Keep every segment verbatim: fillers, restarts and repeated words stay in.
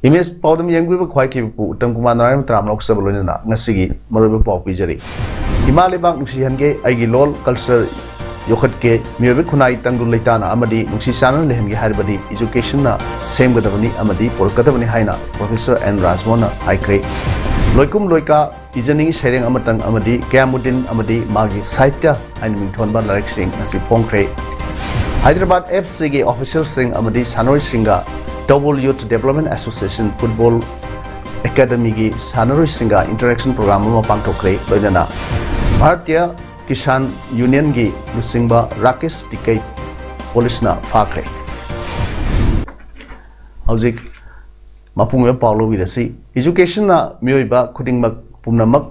Image ꯄꯥꯎꯗꯝ ꯌꯦꯡꯕꯤꯕ ꯈ꯭ꯋꯥꯏꯈꯤꯕ ꯄꯨ ꯎꯠꯇꯝ ꯀꯨꯃꯥꯔ ꯅꯥꯔꯥꯌꯟ ꯇꯔꯥꯝ ꯂꯧꯖꯕ ꯂꯣꯏꯅꯅ ꯉꯁꯤꯒꯤ ꯃꯔꯨꯑꯣꯏꯕ ꯄꯥꯎ ꯄꯤꯖꯔꯤ꯫ ꯏꯃꯥ ꯂꯩꯕꯥꯛ ꯅꯨꯡꯁꯤꯍꯟꯒꯦ, ꯑꯩꯒꯤ ꯂꯣꯜ ꯀꯜꯆꯔ ꯌꯣꯛꯈꯠꯀꯦ, ꯃꯤꯑꯣꯏꯕ ꯈꯨꯟꯅꯥꯏ ꯇꯪꯗꯨ ꯂꯩꯇꯥꯅ ꯑꯃꯗꯤ ꯅꯨꯡꯁꯤ ꯆꯥꯟꯅꯅ ꯂꯩꯍꯟꯒꯦ ꯍꯥꯏꯔꯕꯗꯤ educationꯅ ꯁꯦꯝꯒꯗꯕꯅꯤ ꯑꯃꯗꯤ ꯄꯨꯔꯛꯀꯗꯕꯅꯤ ꯍꯥꯏꯅ Professor ꯑꯦꯟ ꯔꯥꯖꯃꯣꯍꯟꯅ ꯍꯥꯏꯈ꯭ꯔꯦ꯫ ꯂꯣꯏꯀꯨꯝ ꯂꯣꯏꯀꯥ ꯄꯤꯖꯅꯤꯡꯉꯤ ꯁꯩꯔꯦꯡ ꯑꯃꯇꯪ ꯑꯃꯗꯤ ꯀꯌꯥꯃꯨꯗꯤꯟ ꯑꯃꯗꯤ ꯃꯥꯒꯤ ꯁꯥꯍꯤꯇ꯭ꯌ ꯍꯥꯏꯅ ꯃꯤꯡꯊꯣꯟꯕ ꯂꯥꯏꯔꯤꯛꯁꯤꯡ ꯑꯁꯤ ꯐꯣꯡꯈ꯭ꯔꯦ꯫ ꯍꯥꯏꯗ꯭ꯔꯕꯥꯗ ꯑꯦꯐ ꯁꯤꯒꯤ officialꯁꯤꯡ ꯑꯃꯗꯤ ꯁꯥꯟꯅꯔꯣꯏꯁꯤꯡꯒ Tawbul Youth Development Association Football Academyꯒꯤ ꯁꯥꯟꯅꯔꯣꯏꯁꯤꯡꯒ interaction program ꯑꯃ ꯄꯥꯡꯊꯣꯛꯈ꯭ꯔꯦ꯫ ꯂꯣꯏꯅꯅ ꯚꯥꯔꯇꯤꯌ ꯀꯤꯁꯥꯟ ꯌꯨꯅꯤꯌꯟꯒꯤ ꯂꯨꯆꯤꯡꯕ ꯔꯥꯀꯦꯁ ꯇꯤꯀꯩ ꯄꯨꯂꯤꯁꯅ ꯐꯥꯈ꯭ꯔꯦ꯫ ꯍꯧꯖꯤꯛ ꯃꯄꯨꯡ ꯑꯣꯏꯕ ꯄꯥꯎ ꯂꯧꯕꯤꯔꯁꯤ꯫ Educationꯅ ꯃꯤꯑꯣꯏꯕ ꯈꯨꯗꯤꯡꯃꯛ ꯄꯨꯝꯅꯃꯛ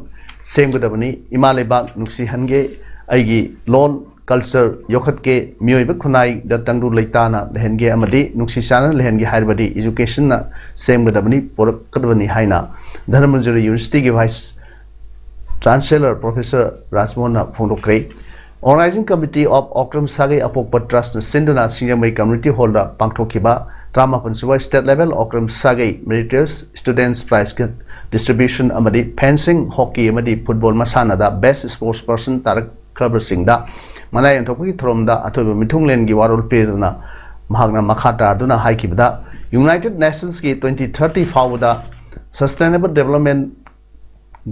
ꯁꯦꯝꯒꯗꯕꯅꯤ꯫ ꯏꯃꯥ ꯂꯩꯕꯥꯛ ꯅꯨꯡꯁꯤꯍꯟꯒꯦ, ꯑꯩꯒꯤ ꯂꯣꯟ ꯀꯜꯆꯔ ꯌꯣꯛꯈꯠꯀꯦ, ꯃꯤꯑꯣꯏꯕ ꯈꯨꯟꯅꯥꯏꯗ ꯇꯪꯗꯨ ꯂꯩꯇꯥꯅ ꯂꯩꯍꯟꯒꯦ ꯑꯃꯗꯤ ꯅꯨꯡꯁꯤ ꯆꯥꯟꯅꯅ ꯂꯩꯍꯟꯒꯦ ꯍꯥꯏꯔꯕꯗꯤ educationꯅ ꯁꯦꯝꯒꯗꯕꯅꯤ, ꯄꯨꯔꯛꯀꯗꯕꯅꯤ ꯍꯥꯏꯅ ꯙꯅꯃꯟꯖꯨꯔꯤ ꯌꯨꯅꯤꯚꯔꯁꯤꯇꯤꯒꯤ vice chancellor Professor ꯔꯥꯖꯃꯣꯍꯟꯅ ꯐꯣꯡꯗꯣꯛꯈ꯭ꯔꯦ꯫ Organising Committee of Okram Sagei ꯑꯄꯣꯛꯄ Trustꯅ ꯁꯤꯟꯗꯨꯅ ꯁꯤꯡꯖꯃꯩ Community Hallꯗ ꯄꯥꯡꯊꯣꯛꯈꯤꯕ ꯇꯔꯥꯃꯥꯄꯟ ꯁꯨꯕ State Level Okram Sagei Meritorious Students Prize distribution ꯑꯃꯗꯤ fencing, hockey ꯑꯃꯗꯤ football ꯃꯁꯥꯟꯅꯗ best sports person ꯇꯥꯔꯛꯈ꯭ꯔꯕꯁꯤꯡꯗ ꯃꯅꯥ ꯌꯦꯟꯊꯣꯛꯄꯒꯤ ꯊꯧꯔꯝꯗ ꯑꯊꯣꯏꯕ ꯃꯤꯊꯨꯡꯂꯦꯟꯒꯤ ꯋꯥꯔꯣꯜ ꯄꯤꯗꯨꯅ ꯃꯍꯥꯛꯅ ꯃꯈꯥ ꯇꯥꯗꯨꯅ ꯍꯥꯏꯈꯤꯕꯗ, United Nationsꯀꯤ twenty thirty ꯐꯥꯎꯕꯗ Sustainable Development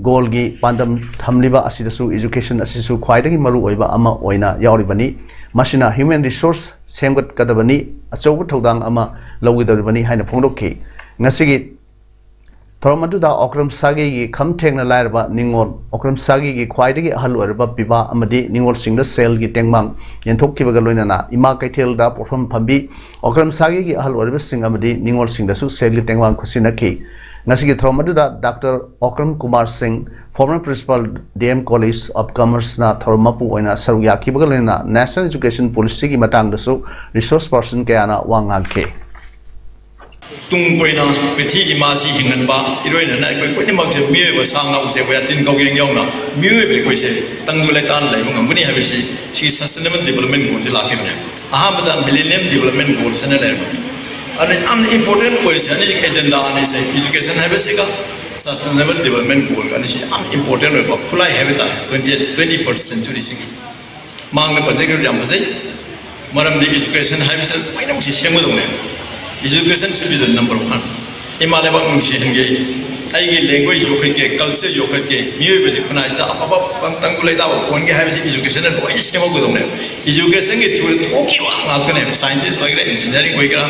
Goalꯒꯤ ꯄꯥꯟꯗꯝ ꯊꯝꯂꯤꯕ ꯑꯁꯤꯗꯁꯨ education ꯑꯁꯤꯁꯨ ꯈ꯭ꯋꯥꯏꯗꯒꯤ ꯃꯔꯨꯑꯣꯏꯕ ꯑꯃ ꯑꯣꯏꯅ ꯌꯥꯎꯔꯤꯕꯅꯤ꯫ ꯃꯁꯤꯅ human resource ꯁꯦꯝꯒꯠꯀꯗꯕꯅꯤ, ꯑꯆꯧꯕ ꯊꯧꯗꯥꯡ ꯑꯃ ꯂꯧꯒꯗꯧꯔꯤꯕꯅꯤ ꯍꯥꯏꯅ ꯐꯣꯡꯗꯣꯛꯈꯤ꯫ ꯉꯁꯤꯒꯤ ꯊꯧꯔꯝ ꯑꯗꯨꯗ ꯑꯣꯀ꯭ꯔꯝ ꯁꯥꯒꯩꯒꯤ ꯈꯝ ꯊꯦꯡꯅ ꯂꯥꯏꯔꯕ ꯅꯤꯉꯣꯜ, ꯑꯣꯀ꯭ꯔꯝ ꯁꯥꯒꯩꯒꯤ ꯈ꯭ꯋꯥꯏꯗꯒꯤ ꯑꯍꯜ ꯑꯣꯏꯔꯕ ꯄꯤꯕꯥ ꯑꯃꯗꯤ ꯅꯤꯉꯣꯜꯁꯤꯡꯗ ꯁꯦꯜꯒꯤ ꯇꯦꯡꯕꯥꯡ ꯌꯦꯟꯊꯣꯛꯈꯤꯕꯒ ꯂꯣꯏꯅꯅ ꯏꯃꯥ ꯀꯩꯊꯦꯜꯗ ꯄꯣꯠꯐꯝ ꯐꯝꯕꯤ ꯑꯣꯀ꯭ꯔꯝ ꯁꯥꯒꯩꯒꯤ ꯑꯍꯜ ꯑꯣꯏꯔꯕꯁꯤꯡ ꯑꯃꯗꯤ ꯅꯤꯉꯣꯜꯁꯤꯡꯗꯁꯨ ꯁꯦꯜꯒꯤ ꯇꯦꯡꯕꯥꯡ ꯈꯨꯠꯁꯤꯟꯅꯈꯤ꯫ ꯉꯁꯤꯒꯤ ꯊꯧꯔꯝ ꯑꯗꯨꯗ ꯗꯥꯛꯇꯔ ꯑꯣꯀ꯭ꯔꯝ ꯀꯨꯃꯥꯔ ꯁꯤꯡ, former principal D M College of Commerce ꯅ ꯊꯧꯔꯝ ꯃꯄꯨ ꯑꯣꯏꯅ ꯁꯔꯨꯛ ꯌꯥꯈꯤꯕꯒ ꯂꯣꯏꯅꯅ National Education Policy ꯒꯤ ꯃꯇꯥꯡꯗꯁꯨ resource person ꯀꯌꯥꯅ ꯋꯥ ꯉꯥꯡꯈꯤ꯫ ꯇꯨꯡ ꯀꯣꯏꯅ ꯄ꯭ꯔꯤꯊꯤ ꯏꯃꯥꯁꯤ ꯍꯤꯡꯍꯟꯕ ꯏꯔꯣꯏꯅꯅ ꯑꯩꯈꯣꯏ ꯈꯨꯗꯤꯡꯃꯛꯁꯦ ꯃꯤꯑꯣꯏꯕ ꯁꯥ ꯉꯥ ꯎꯆꯦꯛ ꯋꯥꯌꯥ ꯇꯤꯟ ꯀꯥꯡ ꯌꯦꯟ ꯌꯥꯎꯅ ꯃꯤꯑꯣꯏꯕ ꯑꯩꯈꯣꯏꯁꯦ ꯇꯪꯗꯨ ꯂꯩꯇꯥꯅ ꯂꯩꯕ ꯉꯝꯒꯅꯤ ꯍꯥꯏꯕꯁꯤ ꯁꯤ sustainable development goal ꯁꯤ ꯂꯥꯛꯈꯤꯕꯅꯦ꯫ ꯑꯍꯥꯟꯕꯗ millennium development goal ꯍꯥꯏꯅ ꯂꯩꯔꯝꯕꯅꯤ꯫ ꯑꯗꯨꯅ ꯌꯥꯝꯅ important ꯑꯣꯏꯔꯤꯁꯦ ꯑꯅꯤꯁꯤ agenda ꯑꯅꯤꯁꯦ education ꯍꯥꯏꯕꯁꯤꯒ sustainable development goal ꯑꯅꯤꯁꯤ ꯌꯥꯝ important ꯑꯣꯏꯕ ꯈꯨꯠꯂꯥꯏ ꯍꯥꯏꯕ ꯇꯥꯔꯦ twenty twenty first century ꯁꯤꯒꯤ꯫ ꯃꯥꯡꯗ ꯄꯟꯖꯈꯤꯕ ꯌꯥꯝ ꯐꯖꯩ꯫ ꯃꯔꯝꯗꯤ education ꯍꯥꯏꯕꯁꯤꯗ ꯂꯣꯏꯅꯃꯛꯁꯤ ꯁꯦꯝꯒꯗꯧꯅꯦ꯫ Education should be the number one꯫ ꯏꯃꯥ ꯂꯩꯕꯥꯛ ꯅꯨꯡꯁꯤꯍꯟꯒꯦ, ꯑꯩꯒꯤ language ꯌꯣꯛꯈꯠꯀꯦ, culture ꯌꯣꯛꯈꯠꯀꯦ, ꯃꯤꯑꯣꯏꯕꯁꯤ ꯈꯨꯟꯅꯥꯏꯁꯤꯗ ꯑꯐꯕ ꯇꯪꯗꯨ ꯂꯩꯇꯥꯕ ꯑꯣꯟꯒꯦ ꯍꯥꯏꯕꯁꯤ education ꯅ ꯂꯣꯏꯅ ꯁꯦꯝꯍꯧꯒꯗꯧꯅꯦ꯫ Education ꯒꯤ through ꯗ ꯊꯣꯛꯈꯤꯕ ꯉꯥꯛꯇꯅꯦꯕ꯫ Scientist ꯑꯣꯏꯒꯦꯔꯥ, engineering ꯑꯣꯏꯒꯦꯔꯥ,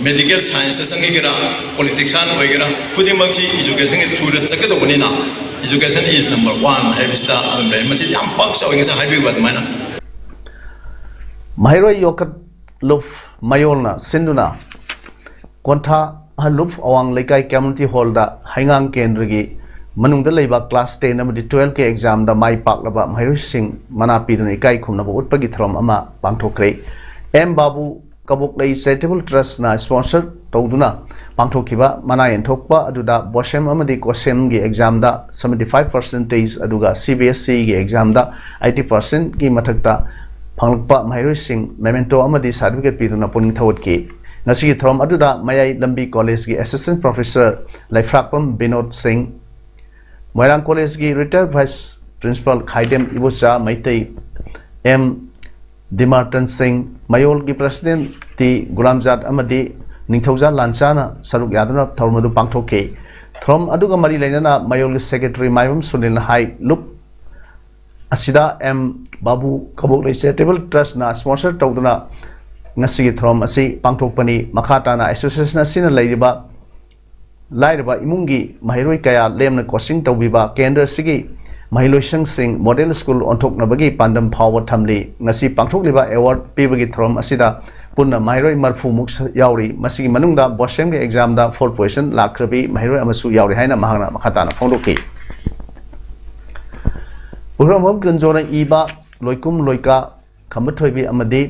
medical science ꯇ ꯆꯪꯒꯦꯔꯥ, politician ꯑꯣꯏꯒꯦꯔꯥ, ꯈꯨꯗꯤꯡꯃꯛꯁꯤ education ꯒꯤ through the ꯆꯠꯀꯗꯧꯕꯅꯤꯅ education is number one ꯍꯥꯏꯕꯁꯤꯗ ꯑꯗꯨꯝ ꯂꯩ꯫ ꯃꯁꯤ ꯌꯥꯝ ꯄꯥꯛ ꯆꯥꯎꯏ ꯉꯁꯥꯏ ꯍꯥꯏꯕꯤꯕ ꯑꯗꯨꯃꯥꯏꯅ꯫ ꯃꯍꯩꯔꯣꯏ ꯌꯣꯛꯈꯠꯂꯨꯞ ꯃꯌꯣꯜꯅ ꯁꯤꯟꯗꯨꯅ ꯀꯣꯟꯊꯥ ꯑꯍꯜꯂꯨꯞ ꯑꯋꯥꯡ ꯂꯩꯀꯥꯏ community hall ꯗ ꯍꯩꯉꯥꯡ ꯀꯦꯟꯗ꯭ꯔꯒꯤ ꯃꯅꯨꯡꯗ ꯂꯩꯕ class ten ꯑꯃꯗꯤ twelve ꯀꯤ exam ꯗ ꯃꯥꯏ ꯄꯥꯛꯂꯕ ꯃꯍꯩꯔꯣꯏꯁꯤꯡ ꯃꯅꯥ ꯄꯤꯗꯨꯅ ꯏꯀꯥꯏ ꯈꯨꯝꯅꯕ ꯎꯠꯄꯒꯤ ꯊꯧꯔꯝ ꯑꯃ ꯄꯥꯡꯊꯣꯛꯈ꯭ꯔꯦ꯫ ꯑꯦꯝ ꯕꯥꯕꯨ ꯀꯕꯣꯛꯂꯩ Charitable Trust ꯅ sponsor ꯇꯧꯗꯨꯅ ꯄꯥꯡꯊꯣꯛꯈꯤꯕ ꯃꯅꯥ ꯌꯦꯟꯊꯣꯛꯄ ꯑꯗꯨꯗ BOSEM ꯑꯃꯗꯤ COSEM ꯒꯤ exam ꯗ seventy five percentage ꯑꯗꯨꯒ C B S E ꯒꯤ exam ꯗ eighty percent ꯀꯤ ꯃꯊꯛꯇ ꯐꯪꯂꯛꯄ ꯃꯍꯩꯔꯣꯏꯁꯤꯡ memento ꯑꯃꯗꯤ certificate ꯄꯤꯗꯨꯅ ꯄꯨꯛꯅꯤꯡ ꯊꯧꯒꯠꯈꯤ꯫ ꯉꯁꯤꯒꯤ ꯊꯧꯔꯝ ꯑꯗꯨꯗ ꯃꯌꯥꯏ ꯂꯝꯕꯤ college ꯀꯤ assistant professor Leiphrakpam Binod Singh, Moirang college ꯀꯤ retired vice principal Khaidem Ibocha Meitei, M Dimarton Singh, ꯃꯌꯣꯜꯒꯤ president ꯇꯤ ꯒꯨꯂꯥꯝꯖꯥꯠ ꯑꯃꯗꯤ ꯅꯤꯡꯊꯧꯖꯥ ꯂꯥꯟꯆꯥꯅ ꯁꯔꯨꯛ ꯌꯥꯗꯨꯅ ꯊꯧꯔꯝ ꯑꯗꯨ ꯄꯥꯡꯊꯣꯛꯈꯤ꯫ ꯊꯧꯔꯝ ꯑꯗꯨꯒ ꯃꯔꯤ ꯂꯩꯅꯅ ꯃꯌꯣꯜꯒꯤ secretary ꯃꯥꯏꯕꯝ ꯁꯨꯅꯤꯜꯅ ꯍꯥꯏ, ꯂꯨꯞ ꯑꯁꯤꯗ ꯑꯦꯝ ꯕꯥꯕꯨ ꯀꯕꯣꯛꯂꯩ Charitable Trust ꯅ sponsor ꯇꯧꯗꯨꯅ ꯉꯁꯤꯒꯤ ꯊꯧꯔꯝ ꯑꯁꯤ ꯄꯥꯡꯊꯣꯛꯄꯅꯤ꯫ ꯃꯈꯥ ꯇꯥꯅ association ꯑꯁꯤꯅ ꯂꯩꯔꯤꯕ ꯂꯥꯏꯔꯕ ꯏꯃꯨꯡꯒꯤ ꯃꯍꯩꯔꯣꯏ ꯀꯌꯥ ꯂꯦꯝꯅ ꯀꯣꯆꯤꯡ ꯇꯧꯕꯤꯕ ꯀꯦꯟꯗ꯭ꯔ ꯑꯁꯤꯒꯤ ꯃꯍꯩꯂꯣꯏꯁꯪꯁꯤꯡ ꯃꯣꯗꯦꯜ ꯁ꯭ꯀꯨꯜ ꯑꯣꯟꯊꯣꯛꯅꯕꯒꯤ ꯄꯥꯟꯗꯝ ꯐꯥꯎꯕ ꯊꯝꯂꯤ꯫ ꯉꯁꯤ ꯄꯥꯡꯊꯣꯛꯂꯤꯕ ꯑꯦꯋꯥꯔꯗ ꯄꯤꯕꯒꯤ ꯊꯧꯔꯝ ꯑꯁꯤꯗ ꯄꯨꯟꯅ ꯃꯍꯩꯔꯣꯏ ꯃꯔꯤꯐꯨꯃꯨꯛ ꯌꯥꯎꯔꯤ꯫ ꯃꯁꯤꯒꯤ ꯃꯅꯨꯡꯗ ꯕꯣꯁꯦꯝꯒꯤ ꯑꯦꯛꯖꯥꯝꯗ ꯐꯣꯔ ꯄꯣꯖꯤꯁꯟ ꯂꯥꯛꯈ꯭ꯔꯕꯤ ꯃꯍꯩꯔꯣꯏ ꯑꯃꯁꯨ ꯌꯥꯎꯔꯤ ꯍꯥꯏꯅ ꯃꯍꯥꯛꯅ ꯃꯈꯥ ꯇꯥꯅ ꯐꯣꯡꯗꯣꯛꯈꯤ꯫ ꯄꯨꯈ꯭ꯔꯝꯕꯝ ꯀꯨꯟꯖꯣꯅ ꯏꯕ ꯂꯣꯏꯀꯨꯝ ꯂꯣꯏꯀꯥ ꯈꯝꯕ ꯊꯣꯏꯕꯤ ꯑꯃꯗꯤ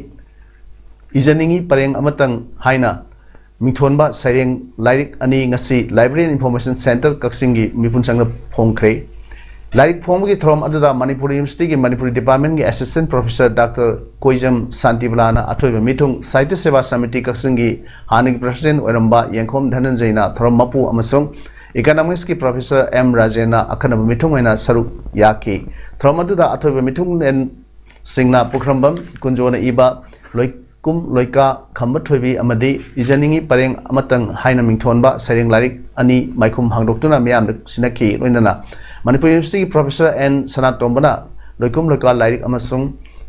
ꯏꯖꯅꯤꯡꯉꯤ ꯄꯔꯦꯡ ꯑꯃꯇꯪ ꯍꯥꯏꯅ ꯃꯤꯡꯊꯣꯟꯕ ꯁꯩꯔꯦꯡ ꯂꯥꯏꯔꯤꯛ ꯑꯅꯤ ꯉꯁꯤ Library and Information Centre ꯀꯛꯆꯤꯡꯒꯤ ꯃꯤꯄꯨꯟ ꯆꯪꯗ ꯐꯣꯡꯈ꯭ꯔꯦ꯫ ꯂꯥꯏꯔꯤꯛ ꯐꯣꯡꯕꯒꯤ ꯊꯧꯔꯝ ꯑꯗꯨꯗ ꯃꯅꯤꯄꯨꯔ ꯌꯨꯅꯤꯚꯔꯁꯤꯇꯤꯒꯤ ꯃꯅꯤꯄꯨꯔꯤ ꯗꯤꯄꯥꯔꯠꯃꯦꯟꯒꯤ ꯑꯦꯁꯤꯁꯇꯦꯟ ꯄ꯭ꯔꯣꯐꯦꯁꯔ ꯗꯥꯛꯇꯔ ꯀꯣꯏꯖꯝ ꯁꯥꯟꯇꯤꯕꯂꯥꯅ ꯑꯊꯣꯏꯕ ꯃꯤꯊꯨꯡ, ꯁꯥꯍꯤꯇ꯭ꯌ ꯁꯦꯕꯥ ꯁꯃꯤꯇꯤ ꯀꯛꯆꯤꯡꯒꯤ ꯍꯥꯟꯅꯒꯤ ꯄ꯭ꯔꯁꯤꯗꯦꯟ ꯑꯣꯏꯔꯝꯕ ꯌꯦꯡꯈꯣꯝ ꯙꯅꯟꯖꯌꯅ ꯊꯧꯔꯝ ꯃꯄꯨ ꯑꯃꯁꯨꯡ ꯏꯀꯅꯣꯃꯤꯛꯁꯀꯤ ꯄ꯭ꯔꯣꯐꯦꯁꯔ ꯑꯦꯝ ꯔꯥꯖꯦꯟꯅ ꯑꯈꯟꯅꯕ ꯃꯤꯊꯨꯡ ꯑꯣꯏꯅ ꯁꯔꯨꯛ ꯌꯥꯈꯤ꯫ ꯊꯧꯔꯝ ꯑꯗꯨꯗ ꯑꯊꯣꯏꯕ ꯃꯤꯊꯨꯡꯂꯦꯟꯁꯤꯡꯅ ꯄꯨꯈ꯭ꯔꯝꯕꯝ ꯀꯨꯟꯖꯣꯅ ꯏꯕ ꯂꯣꯏꯀꯨꯝ ꯂꯣꯏꯀꯥ ꯈꯝꯕ ꯊꯣꯏꯕꯤ ꯑꯃꯗꯤ ꯏꯖꯅꯤꯡꯉꯤ ꯄꯔꯦꯡ ꯑꯃꯇꯪ ꯍꯥꯏꯅ ꯃꯤꯡꯊꯣꯟꯕ ꯁꯩꯔꯦꯡ ꯂꯥꯏꯔꯤꯛ ꯑꯅꯤ ꯃꯥꯏꯈꯨꯝ ꯍꯥꯡꯗꯣꯛꯇꯨꯅ ꯃꯤꯌꯥꯝꯗ ꯁꯤꯟꯅꯈꯤ꯫ ꯂꯣꯏꯅꯅ ꯃꯅꯤꯄꯨꯔ ꯌꯨꯅꯤꯚꯔꯁꯤꯇꯤꯒꯤ ꯄ꯭ꯔꯣꯐꯦꯁꯔ ꯑꯦꯟ ꯁꯅꯥꯇꯣꯝꯕꯅ ꯂꯣꯏꯀꯨꯝ ꯂꯣꯏꯀꯥ ꯂꯥꯏꯔꯤꯛ ꯑꯃꯁꯨꯡ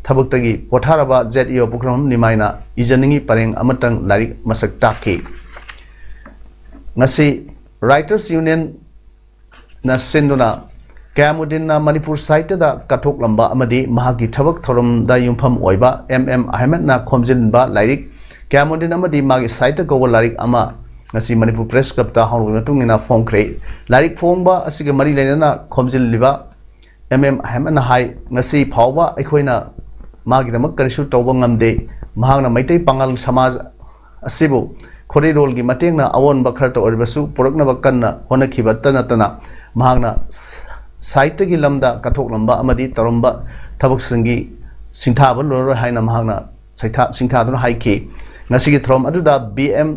ꯊꯕꯛꯇꯒꯤ ꯄꯣꯊꯥꯔꯕ ꯖꯦꯠ ꯏ ꯑꯣ ꯄꯨꯈ꯭ꯔꯝꯕꯝ ꯅꯤꯃꯥꯏꯅ ꯏꯖꯅꯤꯡꯉꯤ ꯄꯔꯦꯡ ꯑꯃꯇꯪ ꯂꯥꯏꯔꯤꯛ ꯃꯁꯛ ꯇꯥꯛꯈꯤ꯫ ꯉꯁꯤ Writers Union ꯅ ꯁꯤꯟꯗꯨꯅ ꯀꯌꯥꯃꯨꯗꯤꯟꯅ ꯃꯅꯤꯄꯨꯔ ꯁꯥꯍꯤꯇ꯭ꯌꯗ ꯀꯠꯊꯣꯛꯂꯝꯕ ꯑꯃꯗꯤ ꯃꯍꯥꯛꯀꯤ ꯊꯕꯛ ꯊꯧꯔꯝꯗ ꯌꯨꯝꯐꯝ ꯑꯣꯏꯕ ꯑꯦꯝ ꯑꯦꯝ ꯑꯍꯃꯦꯗꯅ ꯈꯣꯝꯖꯤꯟꯕ ꯂꯥꯏꯔꯤꯛ ꯀꯌꯥꯃꯨꯗꯤꯟ ꯑꯃꯗꯤ ꯃꯥꯒꯤ ꯁꯥꯍꯤꯇ꯭ꯌ ꯀꯧꯕ ꯂꯥꯏꯔꯤꯛ ꯑꯃ ꯉꯁꯤ ꯃꯅꯤꯄꯨꯔ ꯄ꯭ꯔꯦꯁ ꯀ꯭ꯂꯕꯇ ꯍꯧꯔꯕꯒꯤ ꯃꯇꯨꯡ ꯏꯟꯅ ꯐꯣꯡꯈ꯭ꯔꯦ꯫ ꯂꯥꯏꯔꯤꯛ ꯐꯣꯡꯕ ꯑꯁꯤꯒ ꯃꯔꯤ ꯂꯩꯅꯅ ꯈꯣꯝꯖꯤꯜꯂꯤꯕ ꯑꯦꯝ ꯑꯦꯝ ꯑꯍꯃꯦꯗꯅ ꯍꯥꯏ, ꯉꯁꯤ ꯐꯥꯎꯕ ꯑꯩꯈꯣꯏꯅ ꯃꯥꯒꯤꯗꯃꯛ ꯀꯔꯤꯁꯨ ꯇꯧꯕ ꯉꯝꯗꯦ꯫ ꯃꯍꯥꯛꯅ ꯃꯩꯇꯩ ꯄꯥꯉꯜ ꯁꯃꯥꯖ ꯑꯁꯤꯕꯨ ꯈꯣꯔꯤꯔꯣꯜꯒꯤ ꯃꯇꯦꯡꯅ ꯑꯑꯣꯟꯕ ꯈꯔꯇ ꯑꯣꯏꯔꯕꯁꯨ ꯄꯨꯔꯛꯅꯕ ꯀꯟꯅ ꯍꯣꯠꯅꯈꯤꯕꯇ ꯅꯠꯇꯅ ꯃꯍꯥꯛꯅ ꯁꯥꯍꯤꯇ꯭ꯌꯒꯤ ꯂꯝꯗ ꯀꯠꯊꯣꯛꯂꯝꯕ ꯑꯃꯗꯤ ꯇꯧꯔꯝꯕ ꯊꯕꯛꯁꯤꯡꯒꯤ ꯁꯤꯡꯊꯥꯕ ꯂꯣꯏꯔꯔꯣꯏ ꯍꯥꯏꯅ ꯃꯍꯥꯛꯅ ꯁꯩꯊꯥ-, ꯁꯤꯡꯊꯥꯗꯨꯅ ꯍꯥꯏꯈꯤ꯫ ꯉꯁꯤꯒꯤ ꯊꯧꯔꯝ ꯑꯗꯨꯗ ꯕꯤ ꯑꯦꯝ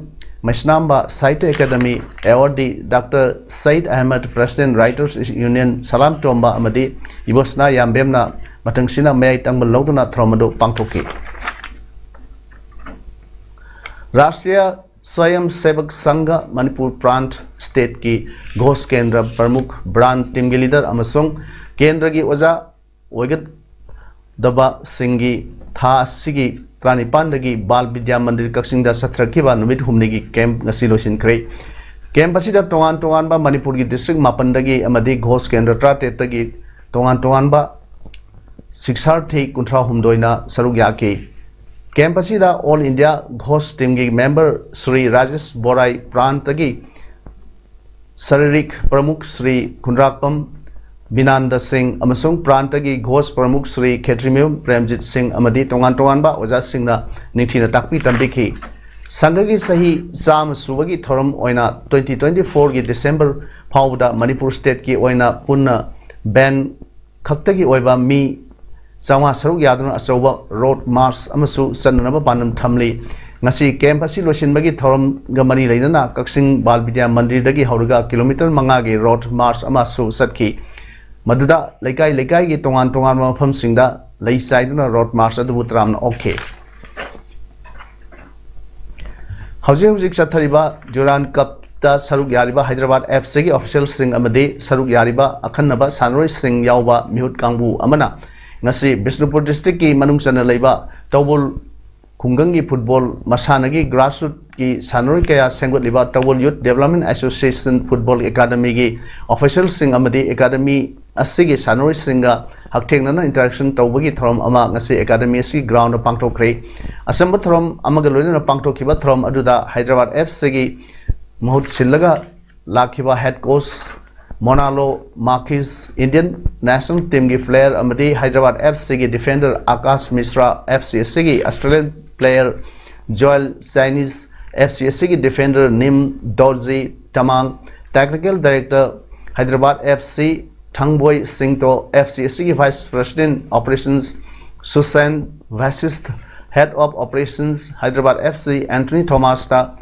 ꯃꯩꯁꯅꯥꯝꯕ Sahitya academy awardee doctor Syed Ahmad, president writers union Salam Tomba ꯑꯃꯗꯤ ꯏꯕꯣꯁꯅꯥ ꯌꯥꯝꯕꯦꯝꯅ ꯃꯊꯪꯁꯤꯅ ꯃꯌꯥꯏ ꯇꯪꯕ ꯂꯧꯗꯨꯅ ꯊꯧꯔꯝ ꯑꯗꯨ ꯄꯥꯡꯊꯣꯛꯈꯤ꯫ ꯔꯥꯁꯇ꯭ꯔꯤꯌꯥ ꯁ꯭ꯋꯌꯝ ꯁꯦꯕꯛ ꯁꯪꯘ ꯃꯅꯤꯄꯨꯔ ꯄ꯭ꯔꯥꯟꯠ ꯁ꯭ꯇꯦꯠꯀꯤ ꯘꯣꯁ ꯀꯦꯟꯗ꯭ꯔ ꯄ꯭ꯔꯃꯨꯈ, ꯕ꯭ꯔꯥꯟꯆ ꯇꯤꯝꯒꯤ ꯂꯤꯗꯔ ꯑꯃꯁꯨꯡ ꯀꯦꯟꯗ꯭ꯔꯒꯤ ꯑꯣꯖꯥ ꯑꯣꯏꯒꯗꯕꯁꯤꯡꯒꯤ ꯊꯥ ꯑꯁꯤꯒꯤ ꯇꯔꯥꯅꯤꯄꯥꯟꯗꯒꯤ ꯕꯥꯜ ꯕꯤꯗ꯭ꯌꯥ ꯃꯟꯗꯤꯔ ꯀꯛꯆꯤꯡꯗ ꯆꯠꯊꯔꯛꯈꯤꯕ ꯅꯨꯃꯤꯠ ꯍꯨꯝꯅꯤꯒꯤ ꯀꯦꯝꯞ ꯉꯁꯤ ꯂꯣꯏꯁꯤꯟꯈ꯭ꯔꯦ꯫ ꯀꯦꯝꯞ ꯑꯁꯤꯗ ꯇꯣꯉꯥꯟ ꯇꯣꯉꯥꯟꯕ ꯃꯅꯤꯄꯨꯔꯒꯤ ꯗꯤꯁꯇ꯭ꯔꯤꯛ ꯃꯥꯄꯟꯗꯒꯤ ꯑꯃꯗꯤ ꯘꯣꯁ ꯀꯦꯟꯗ꯭ꯔ ꯇꯔꯥꯇꯔꯦꯠꯇꯒꯤ ꯇꯣꯉꯥꯟ ꯇꯣꯉꯥꯟꯕ ꯁꯤꯛꯁꯥꯔꯊꯤ ꯀꯨꯟꯊ꯭ꯔꯥ ꯍꯨꯝꯗꯣꯏꯅ ꯁꯔꯨꯛ ꯌꯥꯈꯤ꯫ ꯀꯦꯝꯞ ꯑꯁꯤꯗ ꯑꯣꯜ ꯏꯟꯗꯤꯌꯥ ꯘꯣꯁ ꯇꯤꯝꯒꯤ ꯃꯦꯝꯕꯔ ꯁ꯭ꯔꯤ ꯔꯥꯖꯦꯁ ꯕꯣꯔꯥꯏ, ꯄ꯭ꯔꯥꯟꯇꯒꯤ ꯁꯥꯔꯤꯔꯤꯛ ꯄ꯭ꯔꯃꯨꯈ ꯁ꯭ꯔꯤ ꯈꯨꯟꯗ꯭ꯔꯥꯛꯄꯝ ꯕꯤꯅꯥꯟꯗ ꯁꯤꯡ ꯑꯃꯁꯨꯡ ꯄ꯭ꯔꯥꯟꯇꯒꯤ ꯘꯣꯁ ꯄ꯭ꯔꯃꯨꯈ ꯁ꯭ꯔꯤ ꯈꯦꯇ꯭ꯔꯤꯃꯌꯨꯝ ꯄ꯭ꯔꯦꯝꯖꯤꯠ ꯁꯤꯡ ꯑꯃꯗꯤ ꯇꯣꯉꯥꯟ ꯇꯣꯉꯥꯟꯕ ꯑꯣꯖꯥꯁꯤꯡꯅ ꯅꯤꯡꯊꯤꯅ ꯇꯥꯛꯄꯤ ꯇꯝꯕꯤꯈꯤ꯫ ꯁꯪꯘꯒꯤ ꯆꯍꯤ ꯆꯥꯝꯃ ꯁꯨꯕꯒꯤ ꯊꯧꯔꯝ ꯑꯣꯏꯅ twenty twenty-fourꯒꯤ ꯗꯤꯁꯦꯝꯕꯔ ꯐꯥꯎꯕꯗ ꯃꯅꯤꯄꯨꯔ ꯁ꯭ꯇꯦꯠꯀꯤ ꯑꯣꯏꯅ ꯄꯨꯟꯅ ꯕꯦꯟ ꯈꯛꯇꯒꯤ ꯑꯣꯏꯕ ꯃꯤ ꯆꯥꯝꯃꯉꯥ ꯁꯔꯨꯛ ꯌꯥꯗꯨꯅ ꯑꯆꯧꯕ ꯔꯣꯗ ꯃꯥꯔꯆ ꯑꯃꯁꯨ ꯆꯠꯅꯅꯕ ꯄꯥꯟꯗꯝ ꯊꯝꯂꯤ꯫ ꯉꯁꯤ ꯀꯦꯝꯞ ꯑꯁꯤ ꯂꯣꯏꯁꯤꯟꯕꯒꯤ ꯊꯧꯔꯝꯒ ꯃꯔꯤ ꯂꯩꯅꯅ ꯀꯛꯆꯤꯡ ꯕꯥꯜ ꯕꯤꯗ꯭ꯌꯥ ꯃꯟꯗꯤꯔꯗꯒꯤ ꯍꯧꯔꯒ ꯀꯤꯂꯣꯃꯤꯇꯔ ꯃꯉꯥꯒꯤ ꯔꯣꯗ ꯃꯥꯔꯆ ꯑꯃꯁꯨ ꯆꯠꯈꯤ꯫ ꯃꯗꯨꯗ ꯂꯩꯀꯥꯏ ꯂꯩꯀꯥꯏꯒꯤ ꯇꯣꯉꯥꯟ ꯇꯣꯉꯥꯟꯕ ꯃꯐꯝꯁꯤꯡꯗ ꯂꯩ ꯆꯥꯏꯗꯨꯅ ꯔꯣꯗ ꯃꯥꯔꯆ ꯑꯗꯨꯕꯨ ꯇꯔꯥꯝꯅ ꯑꯣꯛꯈꯤ꯫ ꯍꯧꯖꯤꯛ ꯍꯧꯖꯤꯛ ꯆꯠꯊꯔꯤꯕ ꯗ꯭ꯌꯨꯔꯥꯟ ꯀꯞꯇ ꯁꯔꯨꯛ ꯌꯥꯔꯤꯕ ꯍꯥꯏꯗ꯭ꯔꯕꯥꯗ ꯑꯦꯐ ꯁꯤꯒꯤ ꯑꯣꯐꯤꯁꯤꯌꯦꯜꯁꯤꯡ ꯑꯃꯗꯤ ꯁꯔꯨꯛ ꯌꯥꯔꯤꯕ ꯑꯈꯟꯅꯕ ꯁꯥꯟꯅꯔꯣꯏꯁꯤꯡ ꯌꯥꯎꯕ ꯃꯤꯍꯨꯠ ꯀꯥꯡꯕꯨ ꯑꯃꯅ ꯉꯁꯤ ꯕꯤꯁꯅꯨꯄꯨꯔ ꯗꯤꯁꯇ꯭ꯔꯤꯛꯀꯤ ꯃꯅꯨꯡ ꯆꯟꯅ ꯂꯩꯕ ꯇꯧꯕꯨꯜ ꯈꯨꯡꯒꯪꯒꯤ ꯐꯨꯠꯕꯣꯜ ꯃꯁꯥꯟꯅꯒꯤ ꯒ꯭ꯔꯥꯁꯔꯨꯠꯀꯤ ꯁꯥꯟꯅꯔꯣꯏ ꯀꯌꯥ ꯁꯦꯝꯒꯠꯂꯤꯕ ꯇꯧꯕꯨꯜ ꯌꯨꯠ ꯗꯦꯕꯂꯞꯃꯦꯟ ꯑꯦꯁꯣꯁꯤꯌꯦꯁꯟ ꯐꯨꯠꯕꯣꯜ ꯑꯦꯀꯥꯗꯃꯤꯒꯤ ꯑꯣꯐꯤꯁꯤꯌꯦꯜꯁꯤꯡ ꯑꯃꯗꯤ ꯑꯦꯀꯥꯗꯃꯤ ꯑꯁꯤꯒꯤ ꯁꯥꯟꯅꯔꯣꯏꯁꯤꯡꯒ ꯍꯛꯊꯦꯡꯅꯅ ꯏꯟꯇꯔꯦꯛꯁꯟ ꯇꯧꯕꯒꯤ ꯊꯧꯔꯝ ꯑꯃ ꯉꯁꯤ ꯑꯦꯀꯥꯗꯃꯤ ꯑꯁꯤꯒꯤ ꯒ꯭ꯔꯥꯎꯟꯗ ꯄꯥꯡꯊꯣꯛꯈ꯭ꯔꯦ꯫ ꯑꯆꯝꯕ ꯊꯧꯔꯝ ꯑꯃꯒ ꯂꯣꯏꯅꯅ ꯄꯥꯡꯊꯣꯛꯈꯤꯕ ꯊꯧꯔꯝ ꯑꯗꯨꯗ ꯍꯥꯏꯗ꯭ꯔꯕꯥꯗ ꯑꯦꯐ ꯁꯤꯒꯤ ꯃꯍꯨꯠ ꯁꯤꯜꯂꯒ ꯂꯥꯛꯈꯤꯕ head coach Manolo Marquez, Indian national ꯇꯤꯝꯒꯤ ꯄ꯭ꯂꯦꯌꯔ ꯑꯃꯗꯤ ꯍꯥꯏꯗ꯭ꯔꯕꯥꯗ ꯑꯦꯐ ꯁꯤꯒꯤ defender Akash Mishra, F C ꯑꯁꯤꯒꯤ Australian player Joel Chianese, F C ꯑꯁꯤꯒꯤ defender Nim Dorji Tamang, technical director Hyderabad F C Thangboi Singto, F C ꯑꯁꯤꯒꯤ vice president operations Sushen Vashisth, head of operations Hyderabad F C Anthony ꯊꯣꯃꯥꯁꯇ,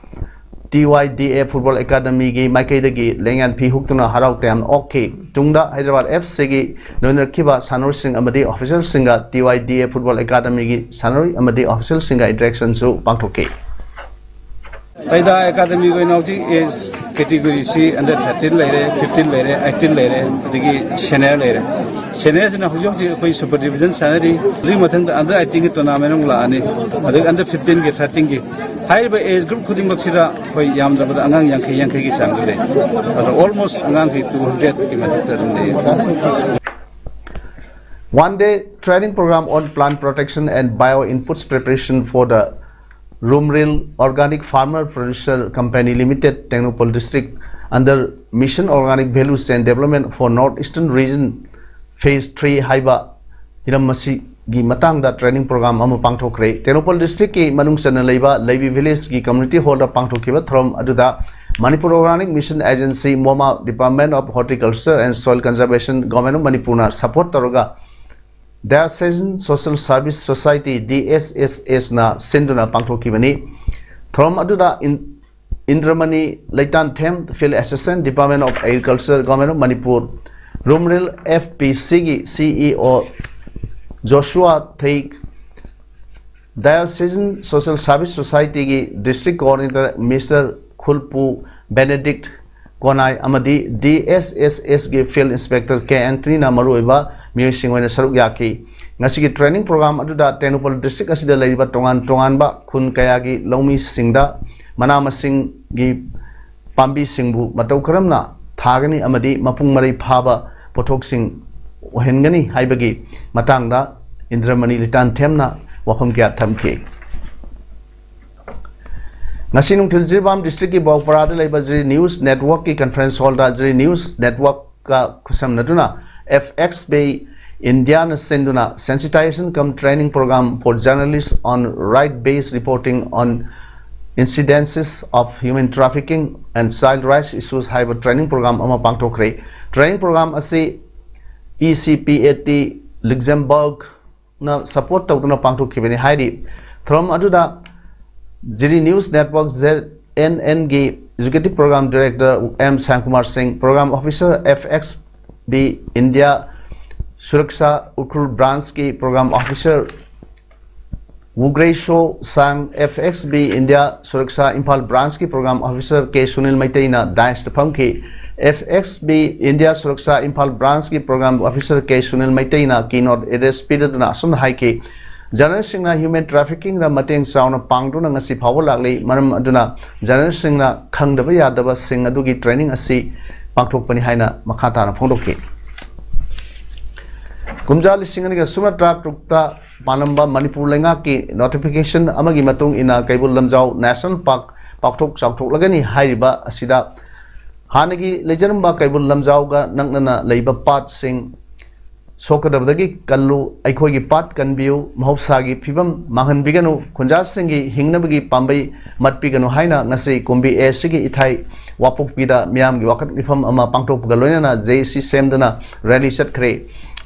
T Y D A football ꯑꯦꯀꯥꯗꯃꯤꯒꯤ ꯃꯥꯏꯀꯩꯗꯒꯤ ꯂꯦꯡꯌꯥꯟ ꯐꯤ ꯍꯨꯛꯇꯨꯅ ꯍꯔꯥꯎ ꯇꯌꯥꯝꯅ ꯑꯣꯛꯈꯤ꯫ ꯇꯨꯡꯗ ꯍꯥꯏꯗ꯭ꯔꯕꯥꯗ ꯑꯦꯐ ꯁꯤꯒꯤ ꯂꯣꯏꯅꯔꯛꯈꯤꯕ ꯁꯥꯟꯅꯔꯣꯏꯁꯤꯡ ꯑꯃꯗꯤ ꯑꯣꯐꯤꯁꯤꯌꯦꯜꯁꯤꯡꯒ T Y D A football ꯑꯦꯀꯥꯗꯃꯤꯒꯤ ꯁꯥꯟꯅꯔꯣꯏ ꯑꯃꯗꯤ ꯑꯣꯐꯤꯁꯤꯌꯦꯜꯁꯤꯡꯒ ꯏꯟꯇꯔꯦꯛꯁꯟꯁꯨ ꯄꯥꯡꯊꯣꯛꯈꯤ꯫ ꯇꯩꯗꯥ ꯑꯦꯀꯥꯗꯃꯤꯒꯤ ꯑꯣꯏꯅ ꯍꯧꯖꯤꯛ ꯑꯦꯖ ꯀꯦꯇꯤꯒꯣꯔꯤꯁꯤ ꯑꯟꯗꯔ ꯊꯥꯔꯇꯤꯟ ꯂꯩꯔꯦ, ꯐꯤꯐꯇꯤꯟ ꯂꯩꯔꯦ, ꯑꯩꯠꯇꯤꯟ ꯂꯩꯔꯦ, ꯑꯗꯒꯤ ꯁꯦꯅꯤꯌꯔ ꯂꯩꯔꯦ꯫ ꯁꯦꯅꯤꯌꯔꯁꯤꯅ ꯍꯧꯖꯤꯛ ꯍꯧꯖꯤꯛ ꯑꯩꯈꯣꯏ ꯁꯨꯄꯔ ꯗꯤꯕꯤꯖꯟ ꯁꯥꯟꯅꯔꯤ꯫ ꯍꯧꯖꯤꯛ ꯃꯊꯪꯗ ꯑꯟꯗꯔ ꯑꯩꯠꯇꯤꯟꯒꯤ ꯇꯣꯔꯅꯥꯃꯦꯟ ꯑꯃꯨꯛ ꯂꯥꯛꯑꯅꯤ, ꯑꯗꯒꯤ ꯑꯟꯗꯔ ꯐꯤꯐꯇꯤꯟꯒꯤ, ꯊꯥꯔꯇꯤꯟꯒꯤ ꯍꯥꯏꯔꯤꯕ ꯑꯦꯖ ꯒ꯭ꯔꯨꯞ ꯈꯨꯗꯤꯡꯃꯛꯁꯤꯗ ꯑꯩꯈꯣꯏ ꯌꯥꯝꯗ꯭ꯔꯕꯗ ꯑꯉꯥꯡ ꯌꯥꯡꯈꯩ, ꯌꯥꯡꯈꯩꯒꯤ ꯆꯥꯡꯗ ꯂꯩ꯫ ꯑꯗꯣ ꯑꯣꯜꯃꯣꯁ ꯑꯉꯥꯡꯁꯤ ꯇꯨ ꯍꯟꯗ꯭ꯔꯦꯠꯀꯤ ꯃꯊꯛꯇ ꯑꯗꯨꯝ ꯂꯩ꯫ One day training program on plant protection and bio inputs preparation for the Rumril Organic Farmer Producer Company Limited, Tengnoupal District, under Mission Organic Value Chain Development for North Eastern Region Phase three ꯍꯥꯏꯕ ꯍꯤꯔꯝ ꯑꯁꯤꯒꯤ ꯃꯇꯥꯡꯗ training program ꯑꯃ ꯄꯥꯡꯊꯣꯛꯈ꯭ꯔꯦ꯫ ꯇꯦꯡꯅꯧꯄꯜ districtꯀꯤ ꯃꯅꯨꯡ ꯆꯟꯅ ꯂꯩꯕ ꯂꯩꯕꯤ villageꯀꯤ community hallꯗ ꯄꯥꯡꯊꯣꯛꯈꯤꯕ ꯊꯧꯔꯝ ꯑꯗꯨꯗ Manipur Organic Mission Agency, MOMA, Department of Horticulture and Soil Conservation, Government of Manipurꯅ support ꯇꯧꯔꯒ Diocesan Social Service Society, DSSSꯅ ꯁꯤꯟꯗꯨꯅ ꯄꯥꯡꯊꯣꯛꯈꯤꯕꯅꯤ꯫ ꯊꯧꯔꯝ ꯑꯗꯨꯗ ꯏꯟ-, ꯏꯟꯗ꯭ꯔꯃꯅꯤ ꯂꯩꯇꯥꯟꯊꯦꯝ, Field Assistant, Department of Agriculture, Government of Manipur, ꯔꯨꯝꯔꯤꯜ FPCꯒꯤ CEO Joshua Theik, Diocesan Social Service Societyꯒꯤ District Coordinator Mister ꯈꯨꯜꯄꯨ Benedict ꯀꯣꯅꯥꯏ ꯑꯃꯗꯤ DSSSꯒꯤ Field Inspector K Anthonyꯅ ꯃꯔꯨꯑꯣꯏꯕ ꯃꯤꯑꯣꯏꯁꯤꯡ ꯑꯣꯏꯅ ꯁꯔꯨꯛ ꯌꯥꯈꯤ꯫ ꯉꯁꯤꯒꯤ training program ꯑꯗꯨꯗ ꯇꯦꯡꯅꯧꯄꯜ district ꯑꯁꯤꯗ ꯂꯩꯔꯤꯕ ꯇꯣꯉꯥꯟ ꯇꯣꯉꯥꯟꯕ ꯈꯨꯟ ꯀꯌꯥꯒꯤ ꯂꯧꯃꯤꯁꯤꯡꯗ ꯃꯅꯥ ꯃꯁꯤꯡꯒꯤ ꯄꯥꯝꯕꯤꯁꯤꯡꯕꯨ ꯃꯇꯧ ꯀꯔꯝꯅ ꯊꯥꯒꯅꯤ ꯑꯃꯗꯤ ꯃꯄꯨꯡ ꯃꯔꯩ ꯐꯥꯕ ꯄꯣꯠꯊꯣꯛꯁꯤꯡ ꯑꯣꯏꯍꯟꯒꯅꯤ ꯍꯥꯏꯕꯒꯤ ꯃꯇꯥꯡꯗ ꯏꯟꯗ꯭ꯔꯃꯅꯤ ꯂꯤꯇꯥꯟꯊꯦꯝꯅ ꯋꯥꯐꯝ ꯀꯌꯥ ꯊꯝꯈꯤ꯫ ꯉꯁꯤ ꯅꯨꯡꯊꯤꯜ ꯖꯤꯔꯤꯕꯥꯝ districtꯀꯤ ꯕꯧꯄꯔꯥꯗ ꯂꯩꯕ ꯖꯤꯔꯤ News Networkꯀꯤ conference hallꯗ ꯖꯤꯔꯤ News Networkꯀ ꯈꯨꯠꯁꯝꯅꯗꯨꯅ FXB Indiaꯅ ꯁꯤꯟꯗꯨꯅ Sensitization cum Training Program for Journalists on Right-Based Reporting on Incidences of Human Trafficking and Child Rights Issues ꯍꯥꯏꯕ training program ꯑꯃ ꯄꯥꯡꯊꯣꯛꯈ꯭ꯔꯦ꯫ Training program ꯑꯁꯤ ECPAT Luxembourgꯅ support ꯇꯧꯗꯨꯅ ꯄꯥꯡꯊꯣꯛꯈꯤꯕꯅꯤ ꯍꯥꯏꯔꯤ꯫ ꯊꯧꯔꯝ ꯑꯗꯨꯗ ꯖꯤꯔꯤ News Network, ZNNꯒꯤ Executive Program Director M Shyamkumar ꯁꯤꯡ, Program Officer, FXB India Suraksha Ukhrul Branchꯀꯤ Program Officer ꯋꯨꯒ꯭ꯔꯦꯁꯣ ꯁꯥꯡ, FXB India Suraksha Imphal Branchꯀꯤ Program Officer K Sunil ꯃꯩꯇꯩꯅ dais ꯐꯝꯈꯤ꯫ FXB India Suraksha Imphal Branchꯀꯤ Program Officer K Sunil ꯃꯩꯇꯩꯅ keynote address ꯄꯤꯗꯨꯅ ꯑꯁꯨꯝꯅ ꯍꯥꯏꯈꯤ, ꯖꯔꯅꯦꯜꯁꯤꯡꯅ human ꯇ꯭ꯔꯥꯐꯤꯀꯤꯡꯗ ꯃꯇꯦꯡ ꯆꯥꯎꯅ ꯄꯥꯡꯗꯨꯅ ꯉꯁꯤ ꯐꯥꯎꯕ ꯂꯥꯛꯂꯤ꯫ ꯃꯔꯝ ꯑꯗꯨꯅ ꯖꯔꯅꯦꯜꯁꯤꯡꯅ ꯈꯪꯗꯕ ꯌꯥꯗꯕꯁꯤꯡ ꯑꯗꯨꯒꯤ ꯇ꯭ꯔꯦꯅꯤꯡ ꯑꯁꯤ ꯄꯥꯡꯊꯣꯛꯄꯅꯤ ꯍꯥꯏꯅ ꯃꯈꯥ ꯇꯥꯅ ꯐꯣꯡꯗꯣꯛꯈꯤ꯫ ꯀꯨꯝꯖꯥ ꯂꯤꯁꯤꯡ ꯑꯅꯤꯒ ꯁꯨꯞꯅ ꯇꯔꯥꯇꯔꯨꯛꯇ ꯄꯥꯜꯂꯝꯕ ꯃꯅꯤꯄꯨꯔ ꯂꯩꯉꯥꯛꯀꯤ ꯅꯣꯇꯤꯐꯤꯀꯦꯁꯟ ꯑꯃꯒꯤ ꯃꯇꯨꯡ ꯏꯟꯅ ꯀꯩꯕꯨꯜ ꯂꯝꯖꯥꯎ ꯅꯦꯁꯅꯦꯜ ꯄꯥꯔꯛ ꯄꯥꯛꯊꯣꯛ ꯆꯥꯎꯊꯣꯛꯂꯒꯅꯤ ꯍꯥꯏꯔꯤꯕ ꯑꯁꯤꯗ ꯍꯥꯟꯅꯒꯤ ꯂꯩꯖꯔꯝꯕ ꯀꯩꯕꯨꯜ ꯂꯝꯖꯥꯎꯒ ꯅꯛꯅꯅ ꯂꯩꯕ ꯄꯥꯠꯁꯤꯡ ꯁꯣꯛꯀꯗꯕꯗꯒꯤ ꯀꯜꯂꯨ, ꯑꯩꯈꯣꯏꯒꯤ ꯄꯥꯠ ꯀꯟꯕꯤꯌꯨ, ꯃꯍꯧꯁꯥꯒꯤ ꯐꯤꯕꯝ ꯃꯥꯡꯍꯟꯕꯤꯒꯅꯨ, ꯈꯨꯟꯖꯥꯁꯤꯡꯒꯤ ꯍꯤꯡꯅꯕꯒꯤ ꯄꯥꯝꯕꯩ ꯃꯠꯄꯤꯒꯅꯨ ꯍꯥꯏꯅ ꯉꯁꯤ ꯀꯨꯝꯕꯤ ꯑꯦ ꯁꯤꯒꯤ ꯏꯊꯥꯏ ꯋꯥꯄꯣꯛꯄꯤꯗ ꯃꯤꯌꯥꯝꯒꯤ ꯋꯥꯀꯠ ꯃꯤꯐꯝ ꯑꯃ ꯄꯥꯡꯊꯣꯛꯄꯒ ꯂꯣꯏꯅꯅ ꯖꯦ ꯑꯦ ꯁꯤ ꯁꯦꯝꯗꯨꯅ ꯔꯦꯂꯤ ꯆꯠꯈ꯭ꯔꯦ꯫